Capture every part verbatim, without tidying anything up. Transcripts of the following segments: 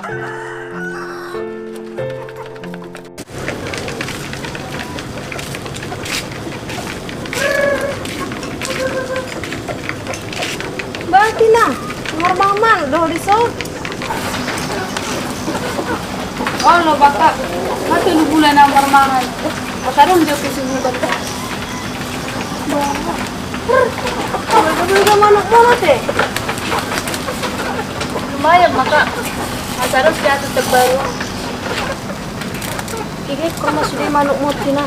Bah Tina, marmangan do ho dison? Olo, Bah, nga tolu bulan au marmangan. Asa adong jo kesibukan. Bah, olo, boi do manukmon ate? Lumayan ma, Kak. Asa adong siatus terbaru. Piga ekor ma sude manukmon, Tina?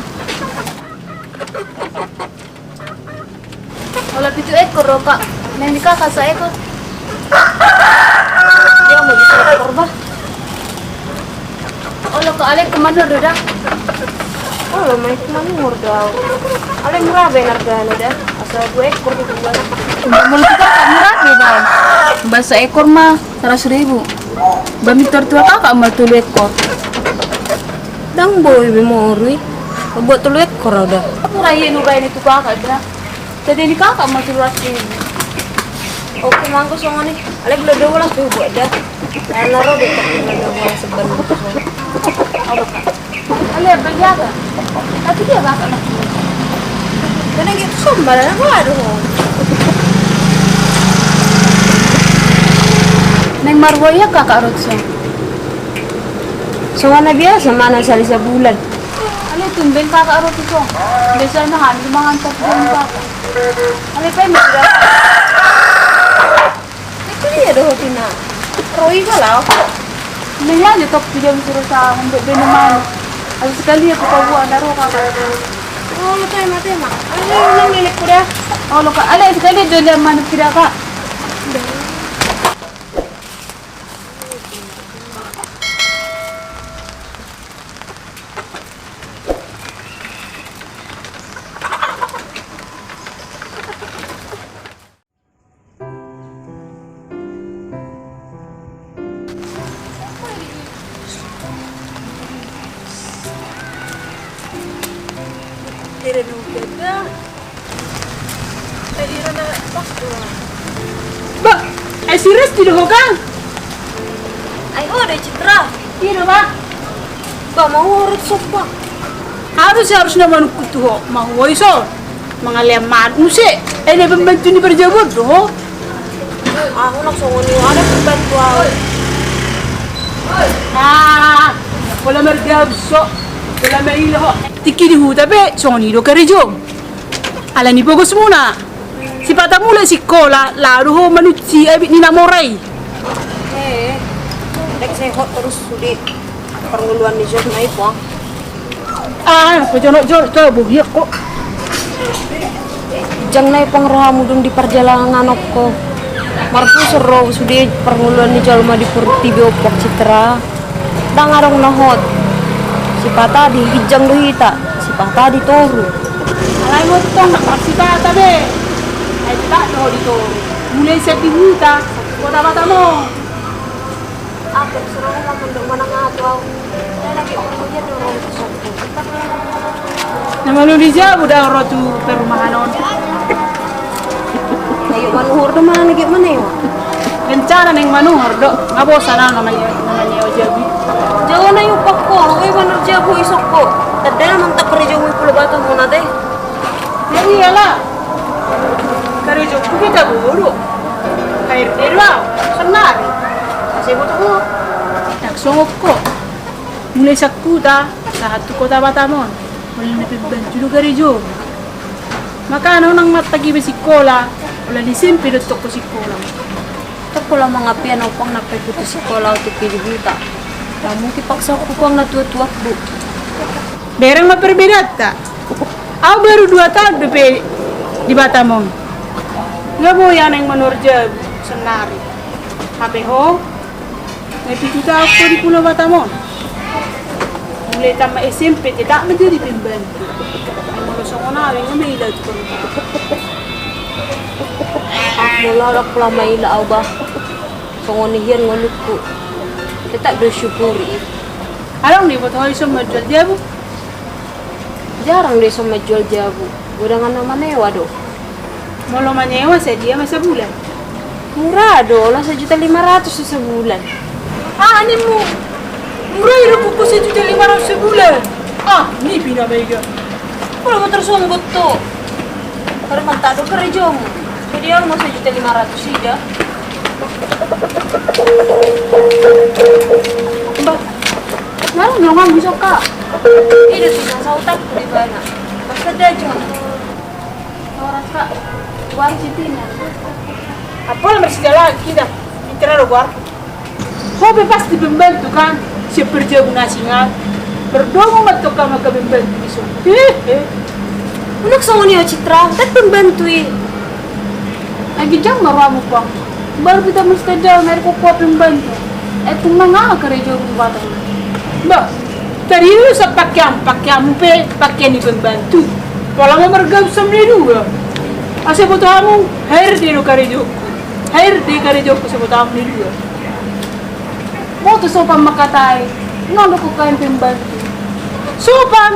Olo, pitu ekor do, Kak. Naeng di Kakak saekor. Dia mau di saekor, bah. Olo, Kak, alai ingkon manor do da? Olo, ma ingkon manor do au. Alai mura baen argana da. Asa dua ekor do dua. Molo di Kakak mura do, bah. Bah, saekor ma saratus ribu. Bah, mintor tu Kakak ma tolu ekor. Ndang boi be moru i. Buat tolu ekor au da. Mura i, nubaen i tu Kakak da. Jadi ni Kakak ma tolu ratus ribu. Oke, mangko songon i. Alai bulan dua belas be buat da. Karena ro be tak bulan dua belas sebentar. Apa, Kak? Alai apa dia, Kak? Tapi dia Kakak lagi. Karena gitu sombal, apa, aduh. Naeng marhua ia Kakak ro tuson? Songon na biasa, manang sahali sabulan. Alai tumben Kakak ro tuson. Biasana hami do mangan sabulan, Kakak. Alai pe ma sudah. Itu dia do ho, Tina. Ro iba lah aku. Naeng aja tok tu jam siro sa, untuk bene manuk. Habis sekali aku pabuat na ro, Kakak. Oh, tema, tema. Alai, ulang lelek kuda. Olo, Kak. Alai sekali do lihat manuk tidak, Kak. Bah, ai si Resti do ho, Kang? Ai ho do, Citra? Iya do, Bah. Bah, mahua ro tuson, Bah? Harus, harus na manungkun tu ho, mahua ison. Mangalean manuk muse, ai na pembantu ni parjabu do ho. Ahu nang songon i, ada pembantu ahu. Ah, pola margabus ho, pola maila ho. Tingki di huta pe songon i do karejom. Alani pogosmuna. Sipata mulak sikola, laho do ho manunsi abit ni na mora i. Eh, dek sehot terus sude parngoluan ni jolma i, Puang. Ah, pajonok jolma, bohi ho. Jang na i, Puang, rohamu dung di parjalanan on ho. Marpusor roha sude parngoluan ni jolma di portibi on, Puang Citra. Ndang adong na hot. Sipata di ginjang do hita, sipata di toru. Alai ho tong, ndang marsipata be. Ai tetap do ho di toru. Mulai sian di huta, kota Batam on. Apa, serang ulang mandok manang ato au. Alai lagi orang dia do orang tu. Na malo di jabu da ro tu perumahan on. Ayo manuhor do manang na giot manewa? Rencana naeng manuhor do, nga bosan au na manye-, na manyewa jabu. Jago na iupak ho, ue manor jabu isok ho. Tanda mantap karejo mu i Pulo Batam on ate. Ya iyalah. Karejo ku kita boru. K R D do au, sannari. Asa iboto ho. Ndang songon ho. Mulai sian huta, sahat tu kota Batam on. Mulai na pembantu do karejo. Makana unang mantag iba sikola, olo ni S M P do tong ho sikola. Tong pola mangapian au, Puang, nang pe putus sikola au tingki di huta. Ndang mungkin paksa ho, Puang, na tuak-tuak do. Bereng ma perbedaanta. Au baru dua taon dope di Batam on. Nga boi au naeng manuhor jabu sannari. Hape ho, na pitu taon ho di Pulo Batam on. Mulai tamat S M P tetap ma jadi pembantu. Molo songon au, nga maila tu parhuta. Molo au ndang pola maila au, bah. Songon i hian ngolungku. Tetap do husyukuri. Adong do iboto ho ison manjual jabu? Jarang do ison manjual jabu. Godang na manewa do. Molo manewa, sadia ma sabulan? Mura do, olo sajuta lima ratus do sabulan. Ah, animu. Murah i do kuku sejuta lima ratus sebulan. Ah, nipi na mega. Kalau mau tersonggot tu. Kalau mantap do karejomu. Jadi au mau sejuta lima ratus ida. Bah. Malu dong kamu soka. Ida sudah sautak di mana. Masa dah cuma. Horas, Kak. Warung Siti na. Apa lah masih jalan kita. Kita lo warung. Ho pe pasti pembantu kan, siap kerja guna singa. Berdomu matok kama ke pembantu iso. Eh, eh. Unuk songon i o Citra, tak pembantu i. Lagi jam baru amu pang. Baru kita mesti ada merek kok pembantu. Eh, tu mangala kerja guna batang. Bah, tadi lu sa pakai am, pakai am pe, pakai ni pembantu. Pola mau mergau sama dua. Asa foto kamu, hair di lo kerja. Hair di kerja aku sebut am ni dua. Mau tu sopan makatai, nang do ku kain pembantu. Sopan,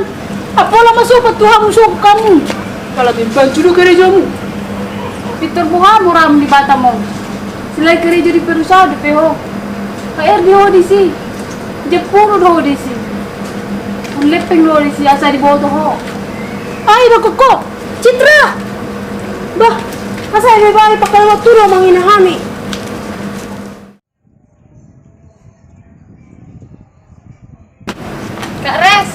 apola ma sopan tu hamu sopan kamu. Kalau pembantu do kerejamu. Pintor buha muram di Batam on. Selain kereja di perusahaan di P H. K R di ho di si. Jepuru do ho di si. Ulepeng do ho di si asa di boto ho. Ai do koko. Citra. Bah, asa ebe bai pakai waktu do mangina hami. Kak Res,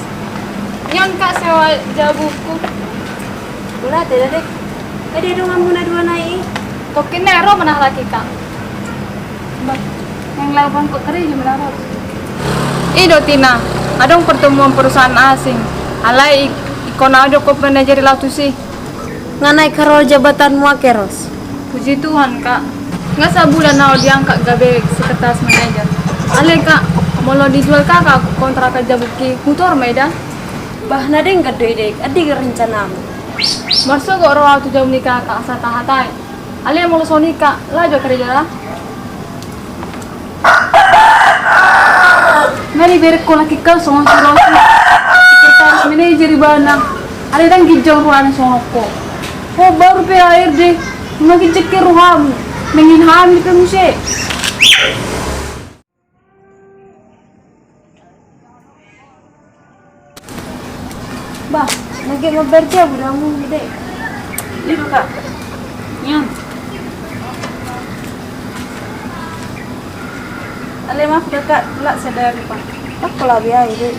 nion Kak sewa jabuku. Bola tena dek. Tadi ada ngamuna dua nai. Tokin nero mana lagi Kak. Bah, yang lawan kok kerja mana Ros? Ido Tina, adong pertemuan perusahaan asing. Alai ikon ado kop manajer lautusi. Nga naik karo jabatanmu ake Ros. Puji Tuhan Kak. Nga sabulan au diangkat gabe sekretaris manajer. Ale Kak, molo dijual Kakak kontrak jabuki, hutor ma eda. Bah na denggan do i dek, adi rencanamu. Marsogo ro au tu jabu ni Kakak asa tahatai. Ale molo songon i Kak, lajo kerja da. Nga diberek ho laki kau songon si Rosi. Sekretaris manajer ibana. Ale dang ginjang ruhana songon ho. Ho baru pe H R D. Nga ginjang ke ruhamu. Mengin hami pe muse. Bah, lagi mau berja budamu gede. Iya do Kak. Nian. Ale maaf da Kak, tulak sadari Pak. Tak pola biaya deh.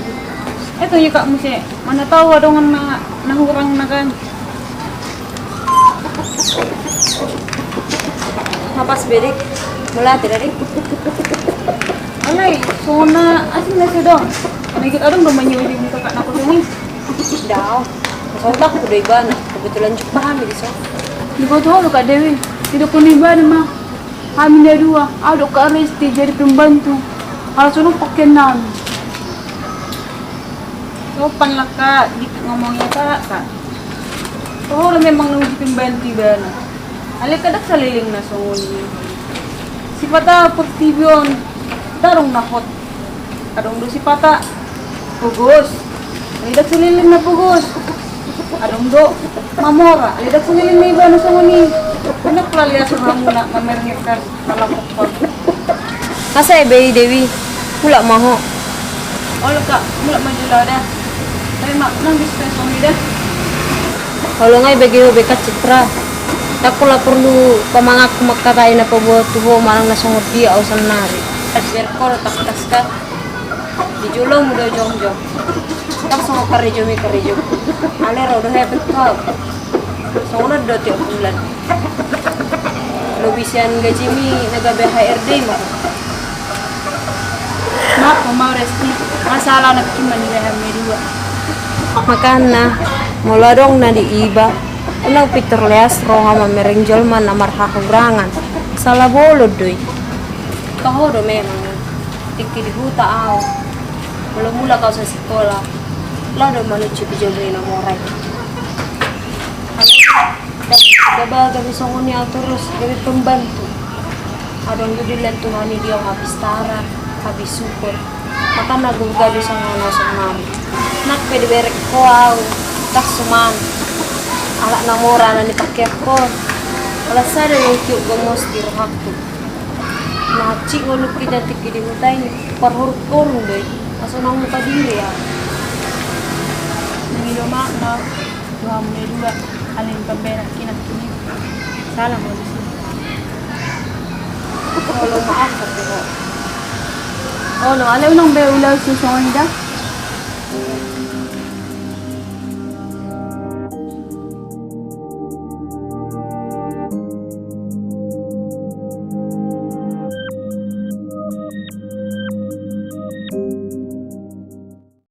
Eh tuh ya Kak muse. Mana tahu adong na na hurang na kan. Mapas be dek. Molo ate da dek. Alai, songon na asing na sedong. Karena ikut adong do manyo di muka Kak Nako sini. Dao. Sontak ku do ibana. Kebetulan jumpa hami di so. Di boto ho do Kak Dewi. Di dokon ibana ma. Hami na dua. Adong Kak Resti jadi pembantu. Ala songon pakean nami. Sopan lah Kak, dikit ngomongnya Kak, Kak. Toho do memang na uji pembantu ibana. Ale kadang saleleng na songon i. Sipata portibi on, darung na hot. Adong do sipata pogos. Ale dang saleleng na pogos. Adong do mamora. Ale dang saleleng na ibana songon i. Enak lah lihat sama muna mamerengekkan. Asa ebe i Dewi, mulak ma ho. Olo Kak, mulak ma jolo da. Tapi mak nang di stres on da. Olo nga i bege ho be Kak Citra. Ndang pola porlu pamanganku mangkatai na paboa tu ho manang na songon dia au sannari. Ber koro tak tas Kak. Di jolomu do jongjong. Tak songon karejomi karejo. Ale ro do hepet ho. Songon on do tiap bulan. Lobi sian gajimi na gabe H R D ma. Maaf ma Resti, masalah na bikin manilai hami dua. Makana, molo adong na diiba, unang pintor leas roha mamereng jolma na marhahurangan. Sala bolon do i. Toho do memang. Tingki di huta au. Molo mulak au sian sikola, laho do manuju di jolo ni na mora i. Gabe, gabe songon i au torus gabe pembantu. Adong do dilehon Tuhan i di au habis tara, habis syukur. Makana gabe songon i au sannari. Nang pe diberek ho au, ndang suman. Alak na mora na nipakean ho. Ala sada do tiop gomos di rohangku. Na cik ngolungki jadi tingki di huta i, parhorunghorung do i. Asa unang huta diri au. Nang i do ma na tu hamu na dua, alai pambahenanki nangkin i. Sala ma disi. Olo, maaf ate ho. Olo, alai unang be ulaon songon i da.